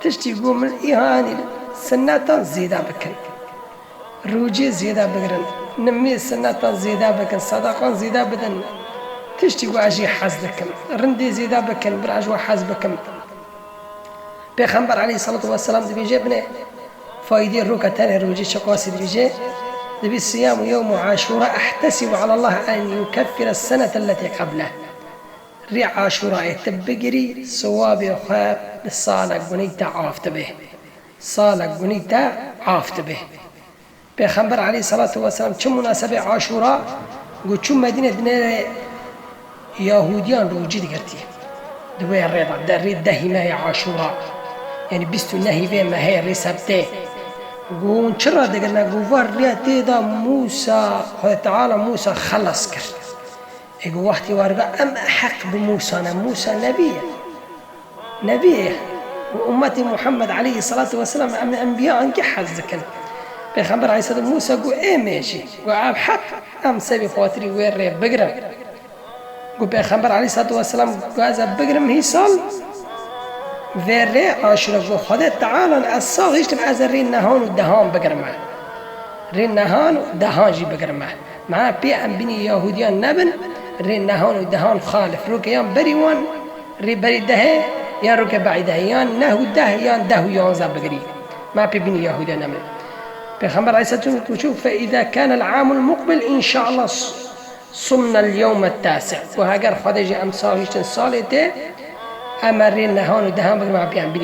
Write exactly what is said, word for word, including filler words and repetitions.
Tiştî ku min îhanî sinnetan zêde bikin. Rûcê zêde bigirin. Nimê sinnetan zêde bikin. Sedaqan zêde bidin. Tiştî ku ez jî hez dikim. Rindê zêde bikin, bir ez ji we hez bikim. Pêxember aleyhissalatu vesselam dibêje, binê faydê roka tenê rûcê çiqasî dibêje. Dibê, "Siyamu yewmu Aşura ehtesibu alallah en yukeffire senete lletî qebleh." Rê Aşurayê tu bigirî, siwabê xwe bi salek gunî te af dibe. Salek gunî te af dibe. Pêxember aleyhissalatu vesselam çi munasebê Aşura got, çû Medîne dinê Yahudiyan rûcî digirtî. Di wê rê de, di rê dehî mehê Aşura, yanî bîst û nehî vê mehê rê sebtê. Got, hûn çi radigirin? Got, va rê tê de Mûsa, Xwedê Teala Mûsa xelas kir. Ê got, wextî war got, em heq bi Mûsa ne, Mûsa nebî ye. Nebî ye. Û ummetê Muhammed aleyhissalatu vesselam em enbiya ankî hez dikin. Pêxember aleyhisselam Mûsa got, ê me jî. Got, ev heq, em sebî xatirî wê rê bigirin. Got, Pêxember aleyhissalatu vesselam got, ez ê bigirim hîsal, vê rê Aşura. Got, Xwedê Teala ez sax hiştim, ez ê rê nehan û dehan bigirime. Rê nehan û dehan jî bigirime. Mana pê em binî Yahudiyan nebin, rê nehan û dehan xalif. Roke yan berî wan, rê berî dehê, yan roke beî dehê, yan neh û deh, yan deh û yanze bigirî. Ma pê binî Yahudiyan nebin. Pêxember aleyhissalatu vesselam got, fe îza kâne el-amul muqbil, înşallah sumna el-yewme et-tasi. Got, heger Xwedê jî em sax hiştin salê tê, em ê rê nehan û dehan bigrin, ma pê em binî